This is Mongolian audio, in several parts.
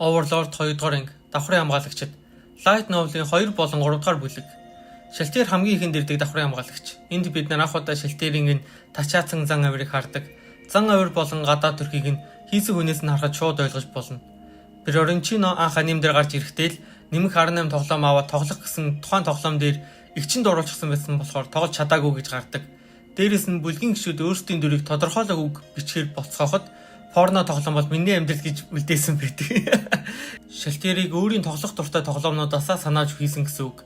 Overlord 2 дугаар анги, давхрын хамгаалагчид. Light Novel-ийн 2 болон 3 дугаар бүлэг. Шалтиэр хамгийн ихэнд ирдэг давхрын хамгаалагч. Энд бид нар анх удаа Шалтиэрийн энэ тачаацсан зан авирыг хардаг. Зан авир болон гадаад төрхийг нь хийсэн хүнээс нь харахад шууд ойлгож болно. Пероренчино анх аним дээр гарч ирэхдээ л нэмэх 18 тоглоом аваад тоглох гэсэн тухайн тоглоом дээр эгчин дуруулчихсан байсан болохоор тоглож чадаагүй гэж гардаг. Дээрээс нь бүлгийн гишүүд өөрсдийн дүрийг тодорхойлог үг бичгээр болцооход порно тоглоом бол миний амьдрал гэж үлдээсэн байдаг. Шалтиэрийг өөрийн тоглох дуртай тоглоомнуудаасаа санааж хийсэн гэсэн үг.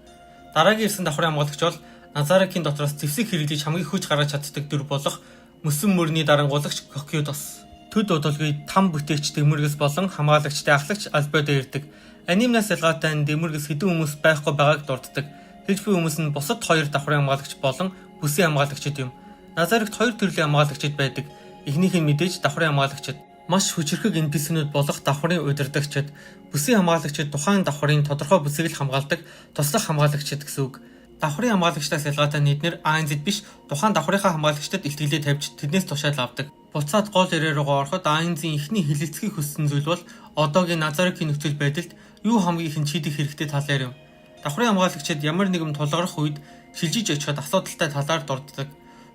Дараагийн ирсэн давхрын хамгаалагч бол Назаракийн дотроос зэвсэг хэрэглэж хамгийн хүч гаргаж чаддаг дүр болох мөсөн мөрний дарангуулагч Кокюдос. Төд удалгүй там бүтээгч Дэмүргэс болон хамгаалагчтай ахлагч Альбедо ирдэг. Анимнаас ялгаатай нь Дэмүргэс хэдэн хүмүүс байхгүй байгааг дурддаг. Хэлж буй хүмүүс нь бусад хоёр давхрын хамгаалагч болон бүсийн хамгаалагчид юм. Назарагт хоёр төрлийн хамгаалагчид байдаг. Эхнийх нь мэдээж давхрын хамгаалагчид. Маш хүчирхэг NPC-нүүд болох давхрын удирдагчид. Бүсийн хамгаалагчид тухайн давхрын тодорхой бүсийг л хамгаалдаг туслах хамгаалагчид гэсэн үг. Давхрын хамгаалагчдаас ялгаатай нь эднэр АНЗ биш, тухайн давхрынхаа хамгаалагчдад илтгэлээ тавьж тэднээс тушаал авдаг. Буцаад гол яриа руугаа ороход АНЗ-ийн эхний хэлэлцэхийг хүссэн зүйл бол одоогийн Назарыкийн нөхцөл байдалд юу хамгийн ихэнд шийдэх хэрэгтэй талаар юм. Давхрын хамгаалагчид ямар нэгэн тулгарах үед шилжиж очиход асуудалтай талаар дурддаг.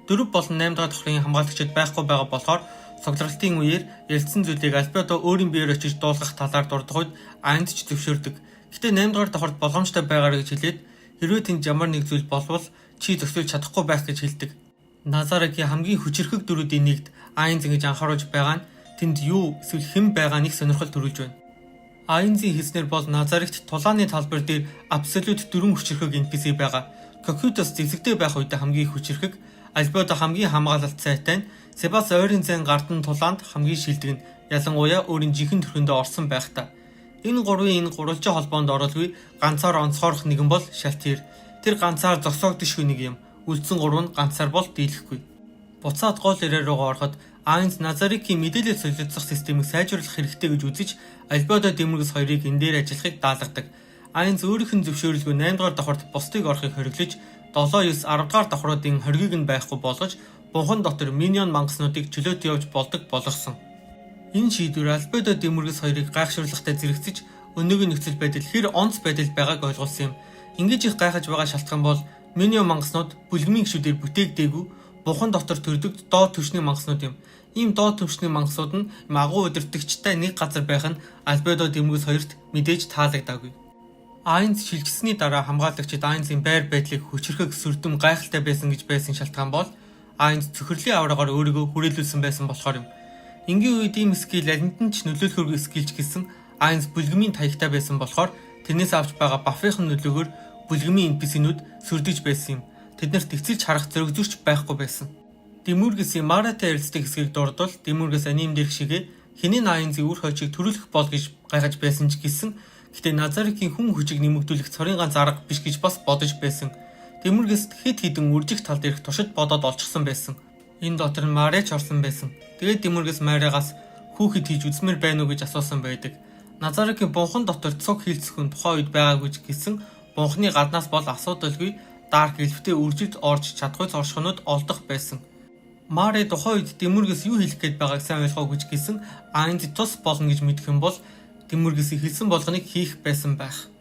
4 болон 8 дахь давхрын хамгаалагчид байхгүй байгаа болохоор цугларалтын үеэр ярилцсан зүйлийг Альбедо өөрийн биеэр очиж дуулгах талаар дурдах үед Анд ч зөвшөөрдөг. Гэтэ 8 дугаар давхарт болгоомжтой байгаарай гэж хэлээд, хэрвээ тэнд ямар нэг зүйл болвол чи зөксөлж чадахгүй байх гэж хэлдэг. Назарагийн хамгийн хүчирхэг дүрүүдийн нэгд Айнз ингэж анхааруулж байгаа нь тэнд юу эсвэл хэн байгаа нэг сонирхол төрүүлж байна. Айнзын хэлснээр бол Назарагт тулааны талбар дээр абсолют дөрвөн хүчирхэг NPC байгаа. Кокютос зэвсэгтэй байх үедээ хамгийн хүчирхэг, Альбедо хамгийн хамгаалалт сайтай нь, Себас ойрын зайн гардан тулаанд хамгийн шилдэг нь, ялангуяа өөрийн жинхэнэ төрхөндөө орсон байхдаа. Энэ гурвын энэ гурвалжин холбоонд оролгүй ганцаар онцгойрох нэгэн бол Шалтир. Тэр ганцаар зогсоогдошгүй нэг юм. Үлдсэн гурав нь ганцаар бол дийлэхгүй. Буцаад гол яриа руугаа ороход Айнз Назарикийн мэдээлэл солилцох системийг сайжруулах хэрэгтэй гэж үзэж Альбедо, Дэмүргэс хоёрыг энэ дээр ажиллахыг даалгадаг. Айнз өөрийнх нь зөвшөөрөлгүй 8 дугаар давхарт бусдыг орохыг хориглож, 7, 9, 10 дугаар давхруудын хоргийг нь байхгүй болгож, бунхан дотор minion мангаснуудыг чөлөөт явж болдог болгосон. Энэ шийдвэр Альбедо, Дэмүргэс хоёрыг гайхшруулгатай зэрэгцэж, өнөөгийн нөхцөл байдал хэр онц байдал байгааг ойлгуулсан юм. Ингэж их гайхаж байгаа шалтгаан бол minion мангаснууд бүлгэмийн гишүүдээр бүтээгдээгүй, бунхан дотор төрдөг доод түвшний мангаснууд юм. Ийм доод түвшний мангасууд нь агуу удирдагчтай нэг газар байх нь Альбедо, Дэмүргэс хоёрт мэдээж таалагдаагүй. Айнз шилжсэний дараа хамгаалагчид Айнзын байр байдлыг хүчирхэг, сөрдөм, гайхалтай байсан гэж байсан шалтгаан бол Айнз цөхрөлийн авраагаар өөрийгөө хүрээлүүлсэн байсан болохоор юм. Энгийн үед ийм skill алинд нь ч нөлөөлөхөргүй skill ч гэсэн Айнз бүлгэмийн таягтай байсан болохоор тэрнээс авч байгаа buff ын нөлөөгөөр бүлгэмийн NPC-нүүд сөрдөж байсан юм. Тэднэрт эцэлж харах зориг зүрч байхгүй байсан. Дэмүргэсийн Маратай ярилцдаг хэсгийг дурдвал Дэмүргэс аним дээрх шигээ хинэн Айнзын үр хойчийг төрүүлэх бол гэж гайхаж байсан ч гэсэн, гэтээ Назарикийн хүн хүчийг нэмэгдүүлэх цорын ганц арга биш гэж бас бодож байсан. Дэмүргэс хэд хэдэн үржих тал дээрх туршид бодоод олчихсон байсан. Энэ дотор нь Мария ч орсон байсан. Тэгээд Дэмүргэс Маригаас хүүхэд хийж үзмээр байна уу гэж асуусан байдаг. Назарикийн бунхан дотор цуг хийлцэх хүн тухайн үед байгаагүй ч гэсэн бунхны гаднаас бол асуудалгүй Dark Elf-тэй үржилж орж чадахгүй оршихнууд олдох байсан. Мари тухайн үед Дэмүргэс юу хэлэх гээд байгааг сайн ойлгоогүй ч гэсэн Айнз тус болно гэж мэдэх юм бол Дэмүргэсийг хэлсэн болгоныг хийх байсан байх.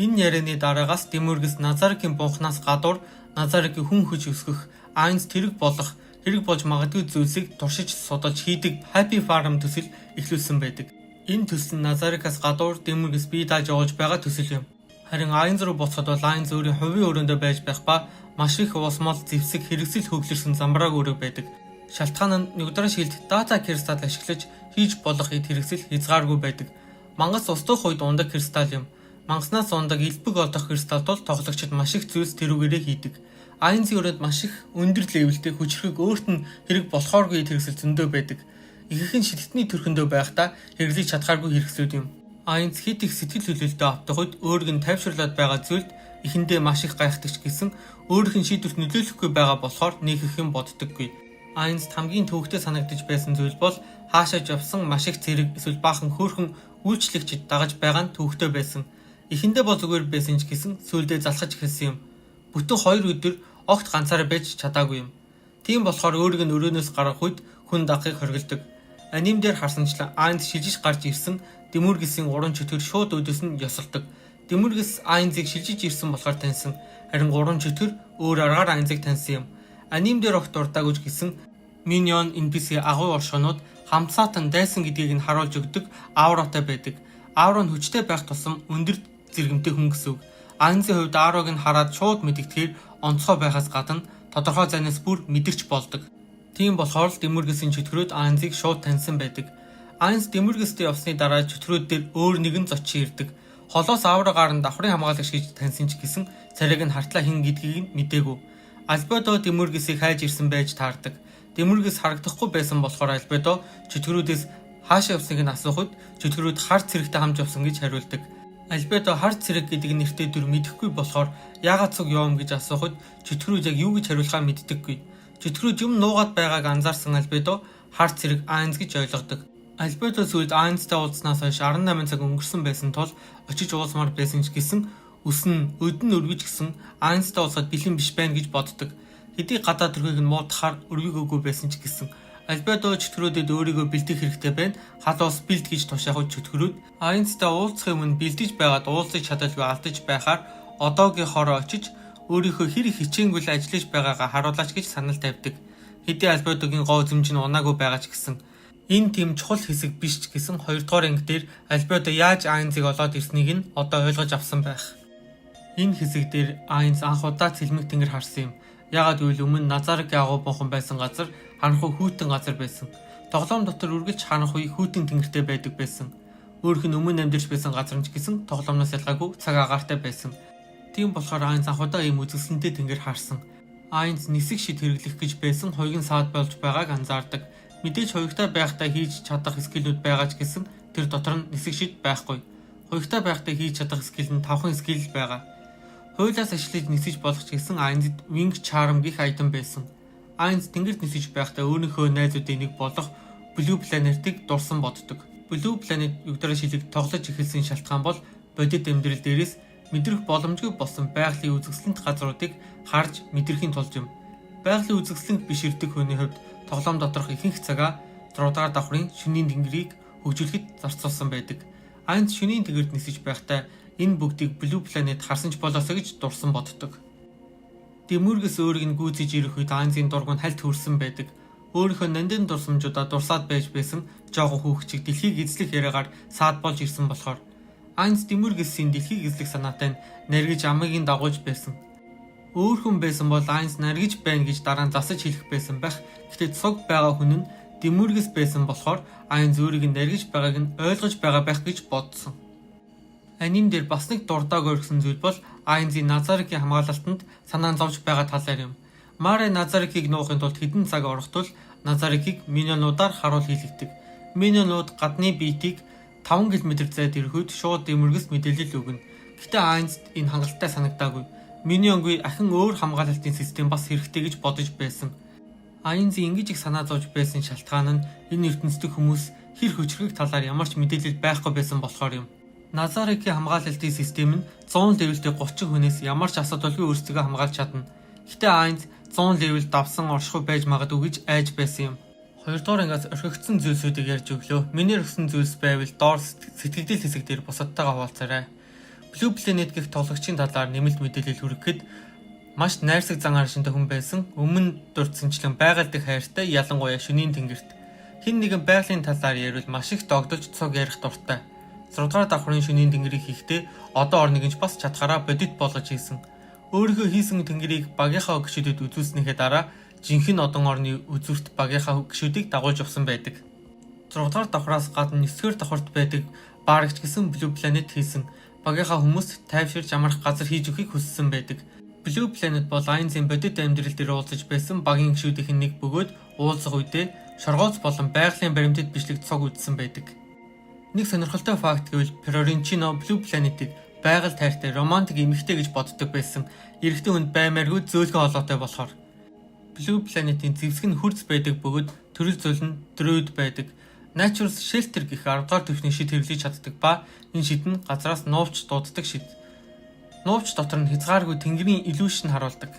Энэ ярианы дараагаас Дэмүргэс Назарикийн бунхнаас гадуур Назарикийн хүн хүч өсгөх, Айнз тэрэг болох, хэрэг болж магадгүй зүйлсийг туршиж судалж хийдэг Happy Farm төсөл эхлүүлсэн байдаг. Энэ төсөл нь Назарикаас гадуур Дэмүргэс бие дааж явуулж байгаа төсөл юм. Харин Айнз руу буцахад бол Айнз өөрийн хувийн өрөөндөө байж байх ба маш их уусмал, зэвсэг, хэрэгсэл хөглөрсөн замбрааг өрөө байдаг. Шалтгаан нь нүгдраа шилд data кристалл ашиглаж хийж болох эд хэрэгсэл хязгааргүй байдаг. Мангас устгах үед ундаг кристалл юм. Мангаснаас ундаг элбэг олдох кристалл бол тоглогчид маш их зүйлс тэрүүгээрээ хийдэг. Айнзын өрөөнд маш их өндөр level тэй хүчрхэг, өөрт нь хэрэг болохооргүй эд хэрэгсэл зөндөө байдаг. Ихэнх нь шидтний төрхөндөө байхдаа хэрэглэж чадхааргүй хэрэгслүүд юм. Айнз хэд их сэтгэл хөдлөлтөд автах үед өөрийг нь тайвшруулад байгаа зүйлд эхэндээ маш их гайхдаг ч гэсэн өөрийнх нь шийдвэрт нөлөөлөхгүй байгаа болохоор нэг их юм боддоггүй. Айнзд хамгийн төвөгтэй санагдаж байсан зүйл бол хаашаа явсан маш их цэрэг эсвэл баахан хөөрхөн үйлчлэгчид дагаж байгаа нь төвөгтэй байсан. Эхэндээ бол зүгээр байсан ч гэсэн сүүлдээ залхаж эхэлсэн юм. Бүтэн 2 өдөр огт ганцаараа байж чадаагүй юм. Тийм болохоор өөрийг нь өрөөнөөс гаргах үед хүн дагахыг хориглодог. Аним дээр харсанчлан Айнз шилжиж гарч ирсэн Демүргисийн 3 чөтгөр шууд өөдөөс нь ёсолдог. Демүргис Айнзыг шилжиж ирсэн болохоор таньсан. Харин 3 чөтгөр өөр аргаар Айнзыг таньсан юм. Аним дээр огт дурдаагүй ч гэсэн Minion NPC агуу оршоонууд хамтсаатан дайсан гэдгийг нь харуулж өгдөг ауратай байдаг. Аура нь хүчтэй байх тусам өндөр зэргэмтэй хүн гэсэн үг. Айнзын хувьд аураг нь хараад шууд мэдэгдэхээр онцгой байхаас гадна тодорхой зайнаас бүр мэдэрч болдог. Тийм болохоор л Демүргисийн чөтгөрүүд Айнзыг шууд таньсан байдаг. Айнз Демүргистэй явсны дараа чөтгөрүүд дээр өөр нэгэн зочин ирдэг. Холоос аурагаар нь давхрын хамгаалагч гэж таньсан ч гэсэн царайг нь хартлаа хэн гэдгийг нь мдээгүй. Альбедо Демүргисийг хайж ирсэн байж таардаг. Демүргис харагдахгүй байсан болохоор Альбедо чөтгөрүүдээс хаашаа явсныг нь асуухад чөтгөрүүд хар цэрэгтэй хамж явсан гэж хариулдаг. Альбедо хар цэрэг гэдэг нэртэй дүр мэдэхгүй болохоор яагаад цуг явам гэж асуухад чөтгөрүүд яг юу гэж хариулахаа мэддэггүй. Чөтгөрүүд юм нуугаад байгааг анзаарсан Альбедо хар цэрэг Айнз гэж ойлгодог. Альбедо сүүлд Айнзтай уулзсанаас хойш 18 цаг өнгөрсөн байсан тул очиж уулзмаар байсан ч гэсэн үсэн өд нь өргөж гисэн Айнзтай уулзахад бэлэн биш байна гэж боддог. Хэдий гадаад төрхийг нь муудахаар өргөөгөөгүй байсан ч гэсэн Альбедо чөтгөрүүдэд өөрийгөө бэлдэх хэрэгтэй байна. Хал ус бэлд гэж тушаахад чөтгөрүүд Айнзтай уулзахын өмнө бэлдэж байгаад уулзах чадалгүй алдаж байхаар одоогийнхоороо очиж өөрийнхөө хэр их хичээнгүйл ажиллаж байгаагаа харуулаач гэж санал тавьдаг. Хэдий Альбедогийн гоо зэмж нь унаагүй байгаа ч гэсэн энэ тийм чухал хэсэг биш ч гэсэн хоёрдугаар анги дээр Альбедо яаж Айнзыг олоод ирснийг нь одоо ойлгож авсан байх. Энэ хэсэг дээр Айнз анх удаа цэлмэг тэнгэр харсан юм. Яагаад гэвэл өмнө Назаргийн агуу буухан байсан газар харанхуй хүйтэн газар байсан. Тоглоом дотор үргэлж харанхуй хүйтэн тэнгэртэй байдаг байсан. Өөрөх нь өмнө амьдарч байсан газар нь ч гэсэн тоглоомноос ялгаагүй цаг агаартай байсан. Тийм болохоор Айнз анх удаа ийм үзэсгэлэнтэй тэнгэр харсан. Айнз нисэх шид хэрэглэх гэж байсан хоёрын саад болж байгааг анзаардаг. Мэдээж хоёртой байхдаа хийж чадах skill үүд байгаа ч гэсэн тэр дотор нь нисэх шид байхгүй. Хоёртой байхдаа хийж чадах skill нь тавхан skill байгаа. Хуйлаас ашиглаж нисэж болох ч гэсэн Айнзд Wing Charm гэх item байсан. Айнз тэнгэрт нисэж байхдаа өөрийнхөө найзуудын нэг болох Blue Planet-ыг дурсан боддог. Blue Planet Yggdrasil-ийг тоглож эхэлсэн шалтгаан бол бодит амьдрал дээрээс мэдрэх боломжгүй болсон байгалийн үзэсгэлэнт газруудыг харж мэдрэхийн тулд юм. Байгалийн үзэсгэлэнт биширдэг хүний хувьд тоглоом доторх ихэнх цагаа 6 дугаар давхрын шөнийн тэнгэрийг хөгжүүлэхэд зарцуулсан байдаг. Айнз шөнийн тэнгэрт нисэж байхдаа энэ бүгдийг Blue Planet харсан ч болоосой гэж дурсан боддог. Демүргис өөрийг нь гүйцэж ирэх үед Айнзын дург нь хальт хөрсөн байдаг. Өөрийнхөө нандин дурсамжуудаа дурсаад байж байсан жоохон хүүхчиг дэлхийг эзлэх яриагаар саад болж ирсэн болохоор Айнз Демүргисийн дэлхийг эзлэх санаатай нь наргиж амыг нь дагуулж байсан. Өөр хүн байсан бол Айнз наргиж байна гэж дараа нь засаж хэлэх байсан байх. Гэхдээ цуг байгаа хүн нь Демүргис байсан болохоор Айнз өөрийг нь наргиж байгааг нь ойлгож байгаа байх гэж бодсон. Аним дээр бас нэг дурдааг орхисон зүйл бол Айнзын Назарикийн хамгаалалтанд санаа зовж байгаа талаар юм. Маре Назарикийг нуухын тулд хэдэн цаг орох тул Назарикийг minion уудаар харуул хийлэгдэг. Minion ууд гадны биетийг 5 км зайд ирэхэд шууд Демүргис мэдээлэл өгнө. Гэхдээ Айнзд энэ хангалттай санагдаагүй. Minion гүй ахин өөр хамгаалалтын систем бас хэрэгтэй гэж бодож байсан. Айнзын ингэж их санаа зовж байсан шалтгаан нь энэ ертөнцийн хүмүүс хэр хүчрхэг талаар ямар ч мэдээлэл байхгүй байсан болохоор юм. Назарикийн хамгаалалтын систем нь 100 level тэй 30 хүнээс ямар ч асуудалгүй өөрсдөө хамгаалж чадна. Гэхдээ Айнз 100 level давсан оршихуй байж магадгүй гэж айж байсан юм. Хоёрдугаар ангиас орхигдсон зүйлсүүдийг ярьж өглөө. Миний орхисон зүйлс байвал доор сэтгэгдэл хэсэг дээр бусадтайгаа хуваалцаарай. Blue Planet гэх тоглогчийн талаар нэмэлт мэдээлэл хүргэхэд маш найрсаг зан араншинтай хүн байсан. Өмнө дурдсанчлан байгаль дэх хайртай, ялангуяа шөнийн тэнгэрт. Хэн нэгэн байгалийн талаар ярил маш их догдолж цуг ярих дуртай. 6 дугаар давхрын шөнийн тэнгэрийг хийхдээ одон орныг нь бас чадхаараа бодит болгож хийсэн. Өөрийнхөө хийсэн тэнгэрийг багийнхаа гишүүдэд үзүүлснийхээ дараа жинхэнэ одон орны үзүүрт багийнхаа гишүүдийг дагуулж явсан байдаг. 6 дугаар давхраас гадна 9 дугаар давхарт байдаг баарагч гэсэн Blue Planet хийсэн. Багийнхаа хүмүүст тайвширч амрах газар хийж өгөхийг хүссэн байдаг. Blue Planet бол Айнзын бодит амьдрал дээр уулзаж байсан багийн гишүүдийнх нь нэг бөгөөд уулзах үедээ шоргооц болон байгалийн баримтат бичлэг цуг үзсэн байдаг. Нэг сонирхолтой факт гэвэл Флорентино Blue Planet-ыг байгаль тайртай романтик эмэгтэй гэж боддог байсан. Эрэгтэй хүнд баймааргүй зөөлхөн хоолойтой болохоор. Blue Planet-ийн зэвсэг нь хөрц байдаг бөгөөд төрөл зүйл нь druid байдаг. Natural Shelter гэх 10 дугаар түвшний шид хэрэглэж чаддаг ба энэ шид нь газраас нуувч дууддаг шид. Нуувч дотор нь хязгааргүй тэнгэрийн illusion харуулдаг.